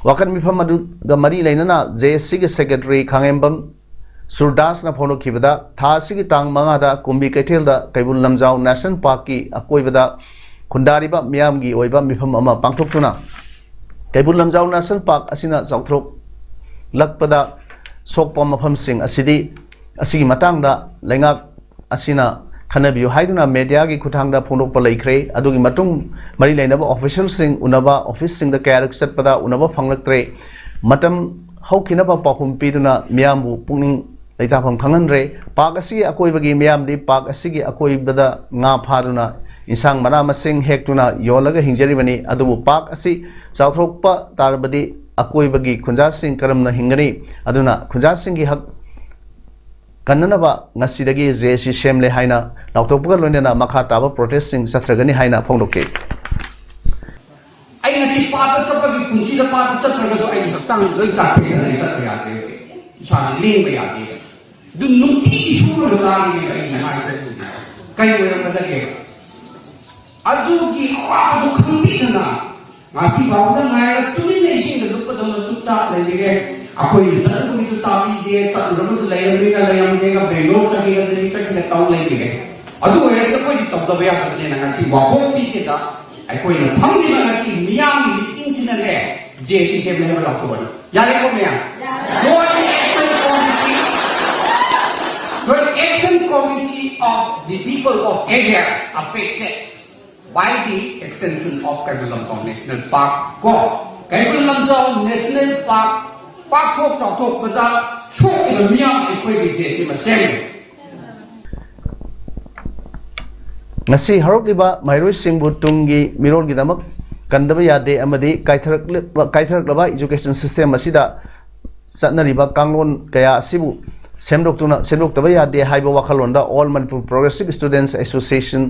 ꯋꯥꯀꯠ ꯃꯤꯐꯝ ꯑꯗꯨꯒ ꯃꯔꯤ ꯂꯩꯅꯅ ꯖꯦ ꯑꯦ ꯁꯤꯒꯤ ꯁꯦꯀ꯭ꯔꯦꯇꯔꯤ ꯈꯥꯉꯦꯝꯕꯝ ꯁꯨꯔꯗꯥꯁꯅ ꯐꯣꯡꯗꯣꯛꯈꯤꯕꯗ, ꯊꯥ ꯑꯁꯤꯒꯤ ꯇꯥꯡ ꯃꯉꯥꯗ ꯀꯨꯝꯕꯤ ꯀꯩꯊꯦꯜꯗ ꯀꯩꯕꯨꯜ ꯂꯝꯖꯥꯎ ꯅꯦꯁꯅꯦꯜ ꯄꯥꯔꯛꯀꯤ ꯑꯀꯣꯏꯕꯗ ꯈꯨꯟꯗꯥꯔꯤꯕ ꯃꯤꯌꯥꯝꯒꯤ ꯑꯣꯏꯕ ꯃꯤꯐꯝ ꯑꯃ ꯄꯥꯡꯊꯣꯛꯇꯨꯅ ꯀꯩꯕꯨꯜ ꯂꯝꯖꯥꯎ ꯅꯦꯁꯅꯦꯜ ꯄꯥꯔꯛ ꯑꯁꯤꯅ ꯆꯥꯎꯊꯣꯛꯂꯛꯄꯗ ꯁꯣꯛꯄ ꯃꯐꯝꯁꯤꯡ ꯑꯁꯤꯗꯤ, ꯑꯁꯤꯒꯤ ꯃꯇꯥꯡꯗ ꯂꯩꯉꯥꯛ ꯑꯁꯤꯅ ꯈꯟꯅꯕꯤꯌꯨ ꯍꯥꯏꯗꯨꯅ ꯃꯦꯗꯤꯌꯥꯒꯤ ꯈꯨꯠꯊꯥꯡꯗ ꯐꯣꯡꯗꯣꯛꯄ ꯂꯩꯈ꯭ꯔꯦ꯫ ꯑꯗꯨꯒꯤ ꯃꯇꯨꯡ ꯃꯔꯤ ꯂꯩꯅꯕ ꯑꯣꯐꯤꯁꯤꯌꯦꯜꯁꯤꯡ ꯎꯅꯕ ꯑꯣꯐꯤꯁꯁꯤꯡꯗ ꯀꯌꯥꯔꯛ ꯆꯠꯄꯗ ꯎꯅꯕ ꯐꯪꯂꯛꯇ꯭ꯔꯦ꯫ ꯃꯇꯝ ꯍꯧꯈꯤꯅꯕ ꯄꯥꯎꯈꯨꯝ ꯄꯤꯗꯨꯅ ꯃꯤꯌꯥꯝꯕꯨ ꯄꯨꯛꯅꯤꯡ ꯂꯩꯇꯥꯐꯝ ꯈꯪꯍꯟꯗ꯭ꯔꯦ꯫ ꯄꯥꯔꯛ ꯑꯁꯤꯒꯤ ꯑꯀꯣꯏꯕꯒꯤ ꯃꯤꯌꯥꯝꯗꯤ ꯄꯥꯔꯛ ꯑꯁꯤꯒꯤ ꯑꯀꯣꯏꯕꯗ ꯉꯥ ꯐꯥꯗꯨꯅ ꯏꯟꯁꯥꯡ ꯃꯅꯥ ꯃꯁꯤꯡ ꯍꯦꯛꯇꯨꯅ ꯌꯣꯜꯂꯒ ꯍꯤꯡꯖꯔꯤꯕꯅꯤ꯫ ꯑꯗꯨꯕꯨ ꯄꯥꯔꯛ ꯑꯁꯤ ꯆꯥꯎꯊꯣꯛꯄ ꯇꯥꯔꯕꯗꯤ ꯑꯀꯣꯏꯕꯒꯤ ꯈꯨꯟꯖꯥꯁꯤꯡ ꯀꯔꯝꯅ ꯍꯤꯡꯒꯅꯤ? ꯑꯗꯨꯅ ꯈꯨꯟꯖꯥꯁꯤꯡꯒꯤ ꯍꯛ ꯀꯟꯅꯅꯕ ꯉꯁꯤꯗꯒꯤ ꯖꯦ ꯑꯦ ꯁꯤ ꯁꯦꯝꯂꯦ ꯍꯥꯏꯅ ꯂꯥꯎꯊꯣꯛꯄꯒ ꯂꯣꯏꯅꯅ ꯃꯈꯥ ꯇꯥꯕ ꯄ꯭ꯔꯣꯇꯦꯁꯁꯤꯡ ꯆꯠꯊꯒꯅꯤ ꯍꯥꯏꯅ ꯐꯣꯡꯗꯣꯛꯈꯤ꯫ ꯑꯩ ꯉꯁꯤ ꯄꯥꯠꯇ ꯆꯠꯄꯒꯤ ꯄꯨꯟꯁꯤꯗ ꯄꯥꯠꯇ ꯆꯠꯇ꯭ꯔꯒꯁꯨ ꯑꯩꯒꯤ ꯍꯛꯆꯥꯡ ꯂꯣꯏ ꯆꯥꯊꯦꯛꯅ ꯑꯩ ꯆꯠꯄ ꯌꯥꯗꯦ ꯍꯧꯖꯤꯛ꯫ ꯏꯁꯥꯅ ꯂꯦꯡꯕ ꯌꯥꯗꯦ꯫ ꯑꯗꯨ ꯅꯨꯡꯇꯤꯒꯤ ꯁꯨꯔꯒ ꯂꯥꯛꯏꯅꯦꯕ ꯑꯩꯒꯤ ꯃꯥꯏꯗ ꯍꯧꯖꯤꯛ꯫ ꯀꯔꯤ ꯑꯣꯏꯔꯝꯒꯗꯒꯦ? ꯑꯗꯨꯒꯤ ꯑꯋꯥꯕꯗꯨ ꯈꯪꯕꯤꯗꯅ ꯉꯁꯤ ꯐꯥꯎꯕꯗ ꯉꯥꯏꯔ ꯇꯨꯃꯤꯟꯅ ꯏꯁꯤꯡꯗ ꯂꯨꯞꯄꯗꯧꯅ ꯆꯨꯞꯆꯥꯞ ꯂꯩꯔꯤꯔꯦ꯫ ꯑꯩꯈꯣꯏꯅ ꯆꯠꯂꯨꯕꯒꯤꯁꯨ ꯇꯥꯕꯤꯗꯦ, ꯆꯠꯂꯨꯔꯒꯁꯨ ꯂꯩꯔꯝꯃꯤꯒ ꯂꯩꯔꯝꯗꯦꯒ ꯕꯦꯡꯒ꯭ꯂꯣꯔ ꯆꯠꯈꯤꯒ ꯗꯦꯜꯂꯤ ꯆꯠꯈꯤꯒ ꯇꯧ ꯂꯩꯔꯤꯔꯦ꯫ ꯑꯗꯨ ꯑꯣꯏꯔꯗꯤ ꯑꯩꯈꯣꯏꯗꯤ ꯇꯧꯗꯕ ꯌꯥꯗꯕꯅꯤꯅ ꯉꯁꯤ ꯋꯥꯍꯣꯡ ꯄꯤꯁꯤꯗ ꯑꯩꯈꯣꯏꯅ ꯐꯝꯂꯤꯕ ꯉꯁꯤ ꯃꯤꯌꯥꯝꯒꯤ ꯃꯤꯇꯤꯡꯁꯤꯅꯅꯦ ꯖꯦ ꯑꯦ ꯁꯤ ꯁꯦꯝꯅꯅꯕ ꯂꯥꯎꯊꯣꯛꯑꯅꯤ꯫ ꯌꯥꯔꯦꯀꯣ ꯃꯌꯥꯝ? Joint Action Committee, Joint Action Committee of the People of Areas Affected by the Extension of Kaibulamjong National Park ꯀꯣ꯫ ꯀꯩꯕꯨꯜ ꯂꯝꯖꯥꯎ ꯅꯦꯁꯅꯦꯜ ꯄꯥꯔꯛ ꯄꯥꯛꯊꯣꯛ ꯆꯥꯎꯊꯣꯛꯄꯗ ꯁꯣꯛꯂꯤꯕ ꯃꯤꯌꯥꯝ ꯑꯩꯈꯣꯏꯒꯤ ꯖꯦ ꯁꯤ ꯃꯁꯦꯜꯅꯤ꯫ ꯉꯁꯤ ꯍꯧꯔꯛꯂꯤꯕ ꯃꯍꯩꯔꯣꯏꯁꯤꯡꯕꯨ ꯇꯨꯡꯒꯤ ꯃꯤꯔꯣꯜꯒꯤꯗꯃꯛ ꯀꯟꯗꯕ ꯌꯥꯗꯦ ꯑꯃꯗꯤ ꯀꯥꯏꯊꯔꯛꯂꯕ education system ꯑꯁꯤꯗ ꯆꯠꯅꯔꯤꯕ ꯀꯥꯡꯂꯣꯟ ꯀꯌꯥ ꯑꯁꯤꯕꯨ ꯁꯦꯝꯗꯣꯛꯇꯨꯅ ꯁꯦꯝꯗꯣꯛꯇꯕ ꯌꯥꯗꯦ ꯍꯥꯏꯕ ꯋꯥꯈꯜꯂꯣꯟꯗ All Manipur Progressive Students Association,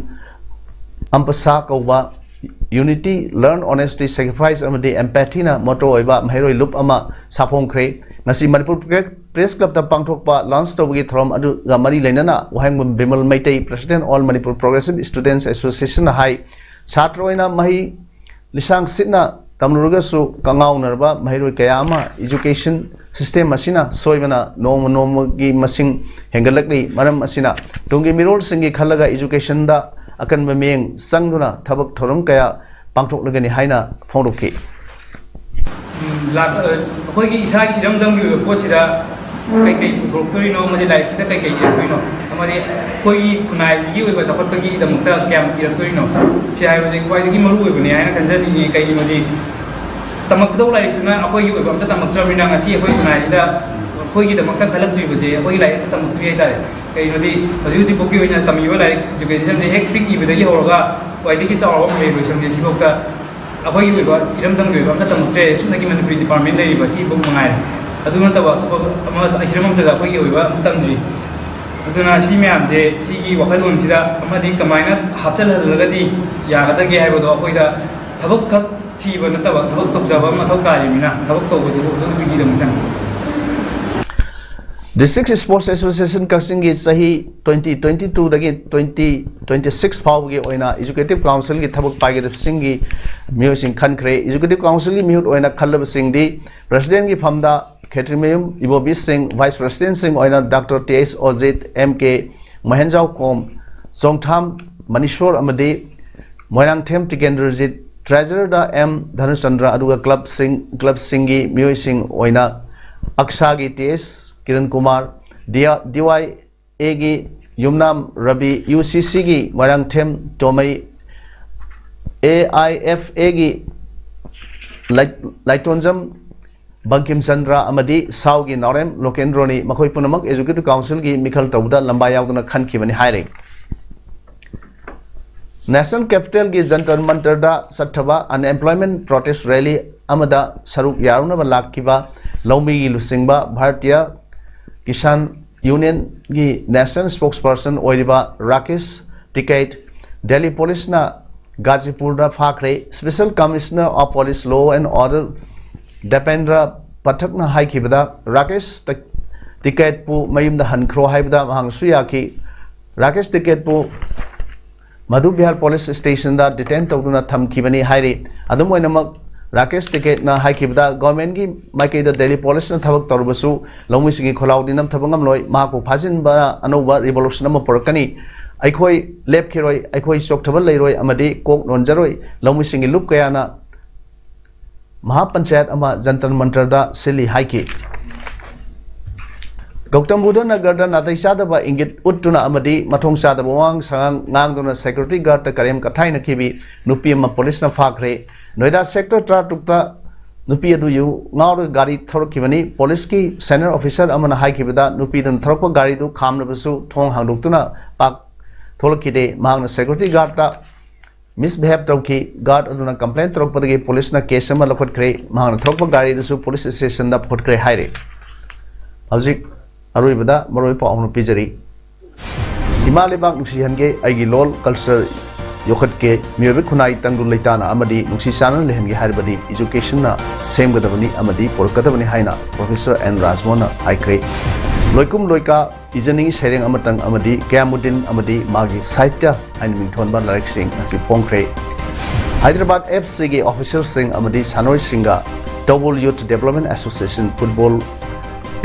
ꯑꯝꯄꯁꯥ ꯀꯧꯕ Unity, Learn Honesty, Sacrifice ꯑꯃꯗꯤ Empathyꯅ motto ꯑꯣꯏꯕ ꯃꯍꯩꯔꯣꯏ ꯂꯨꯞ ꯑꯃ ꯁꯥꯐꯣꯡꯈ꯭ꯔꯦ꯫ ꯉꯁꯤ ꯃꯅꯤꯄꯨꯔ ꯄ꯭ꯔꯦꯁ ꯀ꯭ꯂꯕꯇ ꯄꯥꯡꯊꯣꯛꯄ launch ꯇꯧꯕꯒꯤ ꯊꯧꯔꯝ ꯑꯗꯨꯒ ꯃꯔꯤ ꯂꯩꯅꯅ ꯋꯥꯍꯦꯡꯕꯝ Bimal Meitei, President All Manipur Progressive Students Associationꯅ ꯍꯥꯏ, ꯁꯥꯇ꯭ꯔ ꯑꯣꯏꯅ ꯃꯍꯩ ꯂꯤꯁꯥꯡ ꯁꯤꯠꯅ ꯇꯝꯂꯨꯔꯒꯁꯨ ꯀꯉꯥꯎꯅꯔꯕ ꯃꯍꯩꯔꯣꯏ ꯀꯌꯥ ꯑꯃ education system ꯑꯁꯤꯅ ꯁꯣꯏꯕꯅ ꯅꯣꯡꯃ ꯅꯣꯡꯃꯒꯤ ꯃꯁꯤꯡ ꯍꯦꯟꯒꯠꯂꯛꯂꯤ꯫ ꯃꯔꯝ ꯑꯁꯤꯅ ꯇꯨꯡꯒꯤ ꯃꯤꯔꯣꯜꯁꯤꯡꯒꯤ ꯈꯜꯂꯒ educationꯗ ꯑꯀꯟꯕ ꯃꯤꯠꯌꯦꯡ ꯆꯪꯗꯨꯅ ꯊꯕꯛ ꯊꯧꯔꯝ ꯀꯌꯥ ꯄꯥꯡꯊꯣꯛꯂꯒꯅꯤ ꯍꯥꯏꯅ ꯐꯣꯡꯗꯣꯛꯈꯤ꯫ ꯎꯝ, ꯂꯥꯛ-, ꯑ, ꯑꯩꯈꯣꯏꯒꯤ ꯏꯁꯥꯒꯤ ꯏꯔꯝꯗꯝꯒꯤ ꯑꯣꯏꯕ ꯄꯣꯠꯁꯤꯗ ꯀꯩꯀꯩ ꯄꯨꯊꯣꯔꯛꯇꯣꯏꯅꯣ ꯑꯃꯗꯤ ꯂꯥꯏꯔꯤꯛꯁꯤꯗ ꯀꯩꯀꯩ ꯏꯔꯛꯇꯣꯏꯅꯣ ꯑꯃꯗꯤ ꯑꯩꯈꯣꯏꯒꯤ ꯈꯨꯟꯅꯥꯏꯁꯤꯒꯤ ꯑꯣꯏꯕ ꯆꯥꯎꯈꯠꯄꯒꯤꯗꯃꯛꯇ ꯀꯌꯥꯝ ꯏꯔꯛꯇꯣꯏꯅꯣ, ꯁꯤ ꯍꯥꯏꯕꯁꯦ ꯈ꯭ꯋꯥꯏꯗꯒꯤ ꯃꯔꯨ ꯑꯣꯏꯕꯅꯦ ꯍꯥꯏꯅ ꯈꯟꯖꯅꯤꯡꯉꯤ꯫ ꯀꯩꯒꯤꯅꯣꯗꯤ ꯇꯝꯃꯛꯀꯗꯧꯕ ꯂꯥꯏꯔꯤꯛꯇꯨꯅ ꯑꯩꯈꯣꯏꯒꯤ ꯑꯣꯏꯕ ꯑꯝꯇ ꯇꯝꯃꯛꯇ꯭ꯔꯕꯅꯤꯅ ꯉꯁꯤ ꯑꯩꯈꯣꯏ ꯈꯨꯟꯅꯥꯏꯁꯤꯗ ꯑꯩꯈꯣꯏꯒꯤꯗꯃꯛꯇ ꯈꯜꯂꯛꯇ꯭ꯔꯤꯕꯁꯦ ꯑꯩꯈꯣꯏꯒꯤ ꯂꯥꯏꯔꯤꯛ ꯑꯝꯇ ꯇꯝꯃꯛꯇ꯭ꯔꯤ ꯍꯥꯏꯇꯥꯔꯦ꯫ ꯀꯩꯒꯤꯅꯣꯗꯤ ꯍꯧꯖꯤꯛ ꯍꯧꯖꯤꯛꯐꯥꯎꯒꯤ ꯑꯣꯏꯅ ꯇꯝꯃꯤꯕ ꯂꯥꯏꯔꯤꯛ educationꯁꯦ ꯍꯦꯛ ꯄꯤꯛꯏꯕꯗꯒꯤ ꯍꯧꯔꯒ ꯈ꯭ꯋꯥꯏꯗꯒꯤ ꯆꯥꯎꯔꯕ ꯃꯍꯩꯂꯣꯏꯁꯪꯁꯦ ꯁꯤꯐꯥꯎꯗ ꯑꯩꯈꯣꯏꯒꯤ ꯑꯣꯏꯕ ꯏꯔꯝꯗꯝꯒꯤ ꯑꯣꯏꯕ ꯑꯝꯇ ꯇꯝꯃꯛꯇ꯭ꯔꯦ꯫ ꯁꯨꯞꯅꯒꯤ ꯃꯅꯤꯄꯨꯔꯤ department ꯂꯩꯔꯤꯕ ꯁꯤꯐꯥꯎ ꯃꯉꯥꯏꯔꯦ꯫ ꯑꯗꯨ ꯅꯠꯇꯕ ꯑꯇꯣꯞꯄ ꯑꯃ ꯍꯤꯔꯝ ꯑꯝꯇꯗ ꯑꯩꯈꯣꯏꯒꯤ ꯑꯣꯏꯕ ꯑꯃ ꯇꯝꯗ꯭ꯔꯤ꯫ ꯑꯗꯨꯅ ꯁꯤ ꯃꯌꯥꯝꯁꯦ ꯁꯤꯒꯤ ꯋꯥꯈꯜꯂꯣꯟꯁꯤꯗ ꯑꯃꯗꯤ ꯀꯃꯥꯏꯅ ꯍꯥꯞꯆꯜꯍꯜꯂꯒꯗꯤ ꯌꯥꯒꯗꯒꯦ ꯍꯥꯏꯕꯗꯣ ꯑꯩꯈꯣꯏꯗ ꯊꯕꯛ ꯈꯛ ꯊꯤꯕ ꯅꯠꯇꯕ ꯊꯕꯛ ꯇꯧꯖꯕ ꯑꯃ ꯃꯊꯧ ꯇꯥꯔꯤꯕꯅꯤꯅ ꯊꯕꯛ ꯇꯧꯕꯗꯨ ꯑꯗꯨꯗꯨꯒꯤꯗꯃꯛꯇꯅꯤ꯫ District Sports Association ꯀꯛꯆꯤꯡꯒꯤ ꯆꯍꯤ twenty twenty-twoꯗꯒꯤ twenty twenty-six ꯐꯥꯎꯕꯒꯤ ꯑꯣꯏꯅ Executive Councilꯒꯤ ꯊꯕꯛ ꯄꯥꯏꯒꯗꯕꯁꯤꯡꯒꯤ ꯃꯤꯑꯣꯏꯁꯤꯡ ꯈꯟꯈ꯭ꯔꯦ꯫ Executive Councilꯒꯤ ꯃꯤꯍꯨꯠ ꯑꯣꯏꯅ ꯈꯜꯂꯕꯁꯤꯡꯗꯤ Presidentꯒꯤ ꯐꯝꯗ ꯈꯦꯇ꯭ꯔꯤꯃꯌꯨꯝ ꯏꯕꯣꯕꯤ ꯁꯤꯡ, Vice Presidentꯁꯤꯡ ꯑꯣꯏꯅ Doctor T H ꯑꯣꯖꯤꯠ, M K ꯃꯍꯦꯟꯖꯥꯎꯈꯣꯝ, ꯆꯣꯡꯊꯥꯝ ꯃꯅꯤꯁꯣꯔ ꯑꯃꯗꯤ ꯃꯣꯏꯔꯥꯡꯊꯦꯝ ꯇꯤꯀꯦꯟꯗ꯭ꯔꯖꯤꯠ, Treasurerꯗ M ꯙꯅꯆꯟꯗ꯭ꯔ, ꯑꯗꯨꯒ clubꯁꯤꯡ, clubꯁꯤꯡꯒꯤ ꯃꯤꯑꯣꯏꯁꯤꯡ ꯑꯣꯏꯅ ꯑꯛꯁꯥꯒꯤ T H Kiran Kumar, D Y A ꯒꯤ ꯌꯨꯝꯅꯥꯝ ꯔꯕꯤ, U C C ꯒꯤ Moirangthem ꯇꯣꯃꯩ, A I F A ꯒꯤ ꯂꯥꯏ-, ꯂꯥꯏꯇꯣꯟꯖꯝ, ꯕꯪꯀꯤꯝ ꯆꯟꯗ꯭ꯔ ꯑꯃꯗꯤ ꯁꯥꯎꯒꯤ ꯅꯥꯎꯔꯦꯝ ꯂꯣꯀꯦꯟꯗ꯭ꯔꯣꯅꯤ꯫ ꯃꯈꯣꯏ ꯄꯨꯝꯅꯃꯛ ꯑꯦꯛꯖꯤꯀ꯭ꯌꯨꯇꯤꯚ ꯀꯥꯎꯟꯁꯤꯜꯒꯤ ꯃꯤꯈꯜ ꯇꯧꯕꯗ ꯂꯝꯕꯥ ꯌꯥꯎꯗꯨꯅ ꯈꯟꯈꯤꯕꯅꯤ ꯍꯥꯏꯔꯤ꯫ ꯅꯦꯁꯅꯦꯜ ꯀꯦꯄꯤꯇꯦꯜꯒꯤ ꯖꯟꯇꯔ ꯃꯟꯇꯔꯗ ꯆꯠꯊꯕ ꯑꯟꯑꯦꯝꯄ꯭ꯂꯣꯏꯃꯦꯟ ꯄ꯭ꯔꯣꯇꯦꯁ ꯔꯦꯂꯤ ꯑꯃꯗ ꯁꯔꯨꯛ ꯌꯥꯔꯨꯅꯕ ꯂꯥꯛꯈꯤꯕ ꯂꯧꯃꯤꯒꯤ ꯂꯨꯆꯤꯡꯕ ꯚꯥꯔꯇꯤꯌ ꯀꯤꯁꯥꯟ ꯌꯨꯅꯤꯌꯟꯒꯤ ꯅꯦꯁꯅꯦꯜ ꯁ꯭ꯄꯣꯛꯁ ꯄꯔꯁꯟ ꯑꯣꯏꯔꯤꯕ ꯔꯥꯀꯦꯁ ꯇꯤꯀꯦꯠ ꯗꯦꯜꯂꯤ ꯄꯨꯂꯤꯁꯅ ꯒꯥꯖꯤꯄꯨꯔꯗ ꯐꯥꯈ꯭ꯔꯦ꯫ Special Commissioner of Police Law and Order ꯗꯦꯄꯦꯟꯗ꯭ꯔ ꯄꯊꯛꯅ ꯍꯥꯏꯈꯤꯕꯗ, Rakesh ꯇ-, ꯇꯤꯀꯦꯠꯄꯨ ꯃꯌꯨꯝꯗ ꯍꯟꯈ꯭ꯔꯣ ꯍꯥꯏꯕꯗ ꯃꯍꯥꯛꯅꯁꯨ ꯌꯥꯈꯤ꯫ ꯔꯥꯀꯦꯁ ꯇꯤꯀꯦꯠꯄꯨ ꯃꯙꯨ ꯕꯤꯍꯥꯔ ꯄꯨꯂꯤꯁ ꯁ꯭ꯇꯦꯁꯟꯗ ꯗꯤꯇꯦꯟ ꯇꯧꯗꯨꯅ ꯊꯝꯈꯤꯕꯅꯤ ꯍꯥꯏꯔꯤ꯫ ꯑꯗꯨꯝ ꯑꯣꯏꯅꯃꯛ, ꯔꯥꯀꯦꯁ ꯇꯤꯀꯦꯠꯅ ꯍꯥꯏꯈꯤꯕꯗ, ꯒꯣꯔꯃꯦꯟꯒꯤ ꯃꯥꯏꯀꯩꯗ ꯗꯦꯜꯂꯤ ꯄꯨꯂꯤꯁꯅ ꯊꯕꯛ ꯇꯧꯔꯕꯁꯨ ꯂꯧꯃꯤꯁꯤꯡꯒꯤ ꯈꯣꯜꯂꯥꯎꯗꯤ ꯅꯝꯊꯕ ꯉꯝꯂꯣꯏ꯫ ꯃꯍꯥꯛꯄꯨ ꯐꯥꯖꯤꯟꯕꯅ ꯑꯅꯧꯕ ꯔꯤꯚꯣꯂꯨꯁꯟ ꯑꯃ ꯄꯨꯔꯛꯀꯅꯤ꯫ ꯑꯩꯈꯣꯏ ꯂꯦꯞꯈꯤꯔꯣꯏ, ꯑꯩꯈꯣꯏ ꯆꯣꯛꯊꯕ ꯂꯩꯔꯣꯏ ꯑꯃꯗꯤ ꯀꯣꯛ ꯅꯣꯟꯖꯔꯣꯏ꯫ ꯂꯧꯃꯤꯁꯤꯡꯒꯤ ꯂꯨꯞ ꯀꯌꯥꯅ ꯃꯍꯥꯄꯟꯆꯥꯌꯠ ꯑꯃ ꯖꯟꯇꯔ ꯃꯟꯇꯔꯗ ꯁꯤꯜꯂꯤ ꯍꯥꯏꯈꯤ꯫ ꯒꯧꯇꯝ ꯕꯨꯙ ꯅꯒꯔꯗ ꯅꯥꯇꯩ ꯆꯥꯗꯕ ꯏꯪꯒꯤꯠ ꯎꯠꯇꯨꯅ ꯑꯃꯗꯤ ꯃꯊꯣꯡ ꯆꯥꯗꯕ ꯋꯥꯉꯥꯡ ꯁꯉꯥꯡ ꯉꯥꯡꯗꯨꯅ ꯁꯦꯀ꯭ꯌꯨꯔꯤꯇꯤ ꯒꯥꯔꯗꯇ ꯀꯔꯦꯝ ꯀꯊꯥꯏꯅꯈꯤꯕꯤ ꯅꯨꯄꯤ ꯑꯃ ꯄꯨꯂꯤꯁꯅ ꯐꯥꯈ꯭ꯔꯦ꯫ ꯅꯣꯏꯗꯥ ꯁꯦꯛꯇꯔ ꯇꯔꯥꯇꯔꯨꯛꯇ ꯅꯨꯄꯤ ꯑꯗꯨ ꯌꯨ ꯉꯥꯎꯔꯒ ꯒꯥꯔꯤ ꯊꯧꯔꯛꯈꯤꯕꯅꯤ꯫ ꯄꯨꯂꯤꯁꯀꯤ ꯁꯦꯅꯤꯌꯔ ꯑꯣꯐꯤꯁꯔ ꯑꯃꯅ ꯍꯥꯏꯈꯤꯕꯗ, ꯅꯨꯄꯤꯗꯨꯅ ꯊꯧꯔꯛꯄ ꯒꯥꯔꯤꯗꯨ ꯈꯥꯝꯂꯕꯁꯨ ꯊꯣꯡ ꯍꯥꯡꯗꯣꯛꯇꯨꯅ ꯄꯥꯛ ꯊꯣꯛꯂꯛꯈꯤꯗꯦ꯫ ꯃꯍꯥꯛꯅ ꯁꯦꯀ꯭ꯌꯨꯔꯤꯇꯤ ꯒꯥꯔꯗꯇ ꯃꯤꯁꯕꯤꯍꯦꯕ ꯇꯧꯈꯤ꯫ ꯒꯥꯔꯗ ꯑꯗꯨꯅ ꯀꯝꯄ꯭ꯂꯦꯟ ꯇꯧꯔꯛꯄꯗꯒꯤ ꯄꯨꯂꯤꯁꯅ ꯀꯦꯁ ꯑꯃ ꯂꯧꯈꯠꯈ꯭ꯔꯦ꯫ ꯃꯍꯥꯛꯅ ꯊꯧꯔꯛꯄ ꯒꯥꯔꯤꯗꯨꯁꯨ ꯄꯨꯂꯤꯁ ꯁ꯭ꯇꯦꯁꯟꯗ ꯄꯨꯈꯠꯈ꯭ꯔꯦ ꯍꯥꯏꯔꯦ꯫ ꯍꯧꯖꯤꯛ ꯑꯔꯣꯏꯕꯗ ꯃꯔꯨꯑꯣꯏꯕ ꯄꯥꯎ ꯑꯃ ꯄꯤꯖꯔꯤ꯫ ꯏꯃꯥ ꯂꯩꯕꯥꯛ ꯅꯨꯡꯁꯤꯍꯟꯒꯦ, ꯑꯩꯒꯤ ꯂꯣꯜ ꯀꯜꯆꯔ ꯌꯣꯛꯈꯠꯀꯦ, ꯃꯤꯑꯣꯏꯕ ꯈꯨꯟꯅꯥꯏ ꯇꯪꯗꯨ ꯂꯩꯇꯥꯅ ꯑꯃꯗꯤ ꯅꯨꯡꯁꯤ ꯆꯥꯟꯅꯅ ꯂꯩꯍꯟꯒꯦ ꯍꯥꯏꯔꯕꯗꯤ ꯏꯖꯨꯀꯦꯁꯟꯅ ꯁꯦꯝꯒꯗꯕꯅꯤ ꯑꯃꯗꯤ ꯄꯨꯔꯛꯀꯗꯕꯅꯤ ꯍꯥꯏꯅ ꯄ꯭ꯔꯣꯐꯦꯁꯔ ꯑꯦꯟ ꯔꯥꯖꯃꯣꯍꯟꯅ ꯍꯥꯏꯈ꯭ꯔꯦ꯫ ꯂꯣꯏꯀꯨꯝ ꯂꯣꯏꯀꯥ ꯏꯖꯅꯤꯡ ꯁꯩꯔꯦꯡ ꯑꯃꯇꯪ ꯑꯃꯗꯤ ꯀꯌꯥꯃꯨꯗꯤꯟ ꯑꯃꯗꯤ ꯃꯥꯒꯤ ꯁꯥꯍꯤꯇ꯭ꯌ ꯍꯥꯏꯅ ꯃꯤꯡꯊꯣꯟꯕ ꯂꯥꯏꯔꯤꯛꯁꯤꯡ ꯑꯁꯤ ꯐꯣꯡꯈ꯭ꯔꯦ꯫ ꯍꯥꯏꯗ꯭ꯔꯕꯥꯗ ꯑꯦꯐ ꯁꯤꯒꯤ ꯑꯣꯐꯤꯁꯔꯁꯤꯡ ꯑꯃꯗꯤ ꯁꯥꯟꯅꯔꯣꯏꯁꯤꯡꯒ Thoubal youth development association football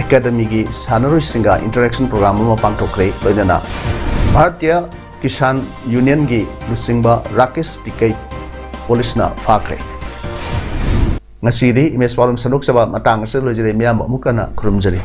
ꯑꯦꯀꯥꯗꯃꯤꯒꯤ ꯁꯥꯟꯅꯔꯣꯏꯁꯤꯡꯒ ꯏꯟꯇꯔꯦꯛꯁꯟ ꯄ꯭ꯔꯣꯒ꯭ꯔꯥꯝ ꯑꯃ ꯄꯥꯡꯊꯣꯛꯈ꯭ꯔꯦ꯫ ꯂꯣꯏꯅꯅ ꯚꯥꯔꯇꯤꯌ ꯀꯤꯁꯥꯟ ꯌꯨꯅꯤꯌꯟꯒꯤ ꯂꯨꯆꯤꯡꯕ ꯔꯥꯀꯦꯁ ꯇꯤꯀꯩ ꯄꯨꯂꯤꯁꯅ ꯐꯥꯈ꯭ꯔꯦ꯫ ꯉꯁꯤꯗꯤ ꯏꯃꯦꯖ ꯄꯥꯎꯗꯝ ꯁꯟꯗꯣꯛꯆꯕ ꯃꯇꯥꯡ ꯑꯁꯤꯗ ꯂꯣꯏꯖꯔꯦ꯫ ꯃꯤꯌꯥꯝꯕꯨ ꯑꯃꯨꯛ ꯍꯟꯅ ꯈꯨꯔꯨꯝꯖꯔꯤ꯫